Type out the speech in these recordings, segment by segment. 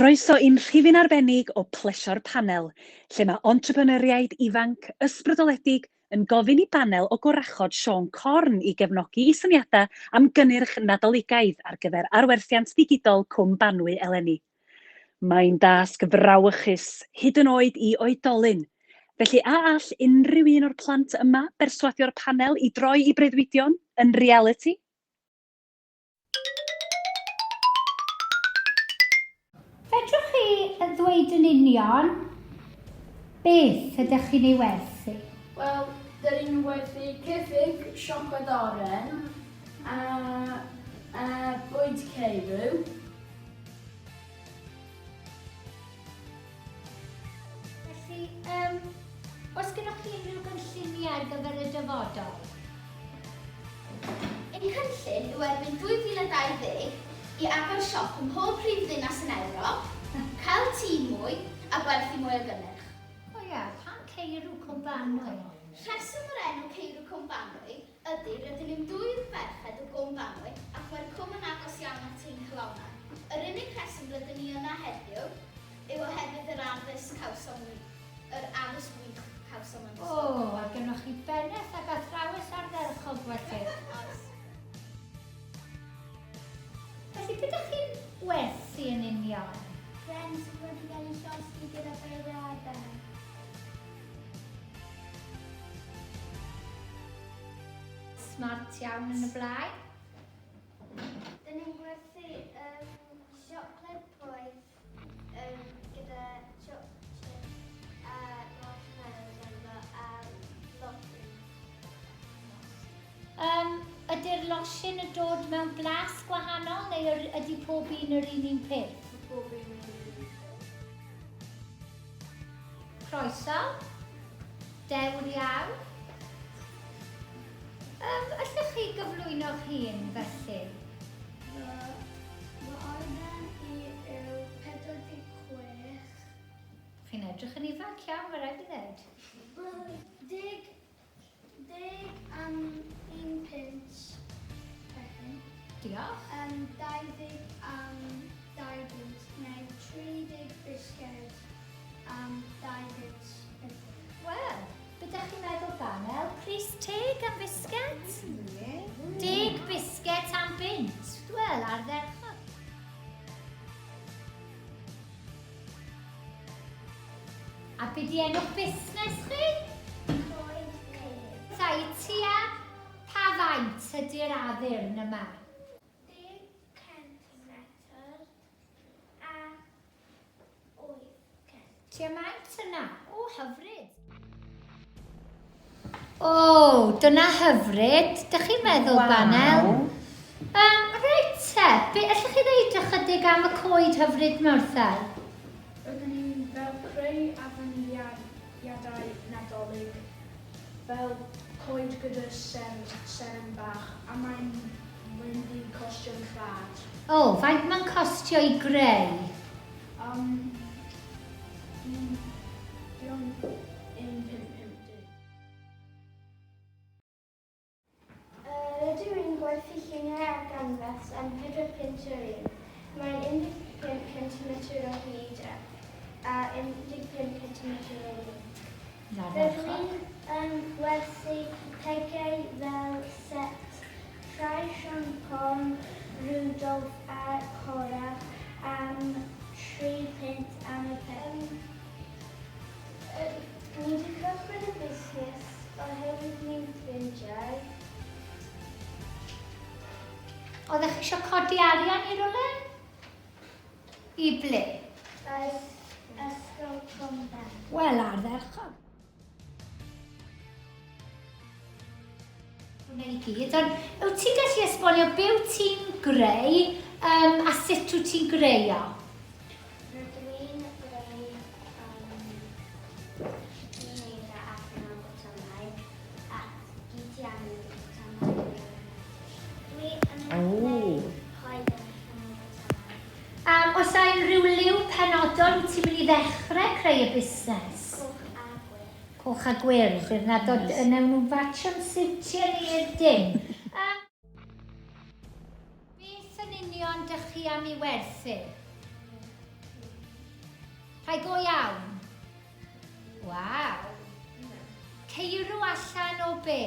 Croeso i'n rhifyn arbennig o Plesio'r Panel, lle mae entrepreneuriaid ifanc, ysbrydoledig yn gofyn i banel o gorachod Siôn Corn i gefnogi i syniadau am gynnyrch Nadoligaidd ar gyfer arwerthiant digidol Cwm Banwy eleni. Mae'n dasg frawychus, hyd yn oed i oedolyn. Felly a all unrhyw un o'r plant yma berswadio'r panel i droi i breuddwydion yn realiti? Fedrwch chi ddweud yn union beth ydych chi'n ei werthu? Wel, dyn ni'n werthu cyffug, siocled oren a, a bwyd ceirw. Felly, um, oes gennych chi unrhyw gynlluniau ar gyfer y dyfodol? Ein cynllun yw erbyn 2020 i agor siop ym mhob prif ddinas yn Ewrop, cael tîm mwy a gwerthu mwy o gynnyrch. O ia, pam Ceirw Cwm Banwy? Rheswm yr enw Ceirw Cwm Banwy ydy rydyn ni'n dwy ferched o Gwm Banwy ac mae'r cwm yn agos iawn at ein calonnau. Yr unig rheswm rydyn ni yna heddiw yw oherwydd yr addysg cawsom ni. Yr addysg wych cawsom yn ysgol. O, a gynnoch chi bennaeth ac athrawes ardderchog felly. Oes. Felly, be dych chi'n werthu yn union? Pren sydd wedi cael ei llosgi gyda beiriadau. Smart iawn yn y blaen. Dyn ni'n gwerthu um, siocled poeth Yym gyda choc chip a marshmallows arno a losin. Yym, ydy'r losin yn dod mewn blas gwahanol neu yr, ydy pob un yr un un peth? Mae pob un yr un un peth. Croeso. Dewr iawn. Yym, allwch chi gyflwyno'ch hun felly? Fy fy oedran i yw 46. Chi'n edrych yn ifanc iawn, mae rhaid fi ddeud. Wel, deg, deg am un punt pecyn. Diolch. Um, 20 am dau bunt, neu 30 bisged am dau bunt pump. Wel, Be dach chi'n meddwl Banel? Pris teg am fisged? Deg bisged am bunt. Wel, ardderchog. A be di enw'ch busnes chi? Coed Ceir. Ta i tua pa faint ydy'r addurn yma? Deg centimetr a 800. Tua maint yna. O, hyfryd. O, dyna hyfryd. Dych chi'n meddwl, wow. Banel? Um, reit te, be, allwch chi ddeud ychydig am y coed hyfryd yma wrtha i? Rydyn ni'n fel creu addurniadau Nadolig, fel coed gyda ser, seren bach, a mae'n mynd i costio'n rhad. O, faint mae'n costio i greu? Am un miliwn un pump pump dim. Rydw i'n gwerthu lluniau ar ganfas am 4 punt yr un. Mae'n 15 centimetr o hyd a 15 centimetr o led. Rydw i'n gwerthu pegiau fel set Rhai Siôn Corn, Rudolph a Cora am 3 punt am y peg. Ni 'di cychwyn y busnes oherwydd ni'n ffrindiau. Oeddech chi eisiau codi arian i rywle? I ble? Ysgol Cwmben. Wel, ardderchog. Hwna i gyd, ond wyt ti'n gallu esbonio be wyt ti'n greu um, a sut wyt ti'n greu o? Rydw i'n greu um, dwi'n neud e allan o botymau ac gyd ti angen ydy botymau. Dwi yn gwneud coed allan o botymau. Um, oes 'na unrhyw liw penodol wyt ti'n mynd i ddechrau creu y busnes? Coch a gwyrdd. Coch a gwyrdd, fydd na dod, yes. Wnawn nhw fatsio'n siwtio ni i'r dim. Um, beth yn union dych chi am ei werthu? Rhai go iawn? Waw. Ceirw allan o be?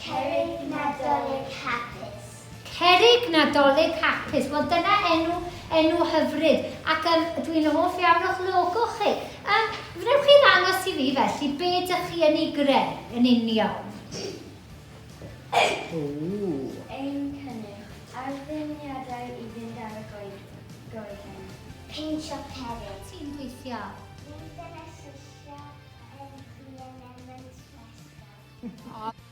Cerrig Nadolig Hapus. Cerrig Nadolig Hapus. Wel, dyna enw, enw hyfryd. Ac um, dwi'n hoff iawn o'ch logo chi. Um, wnewch chi ddangos i fi felly be ydych chi yn ei greu yn union? Ooh. Ein cynnyrch, addurniadau i fynd ar y goed, goeden. Peintio cerrig. Ti'n gweithio? Dwi'n dynes eisiau yn chwilio mewn Manchester.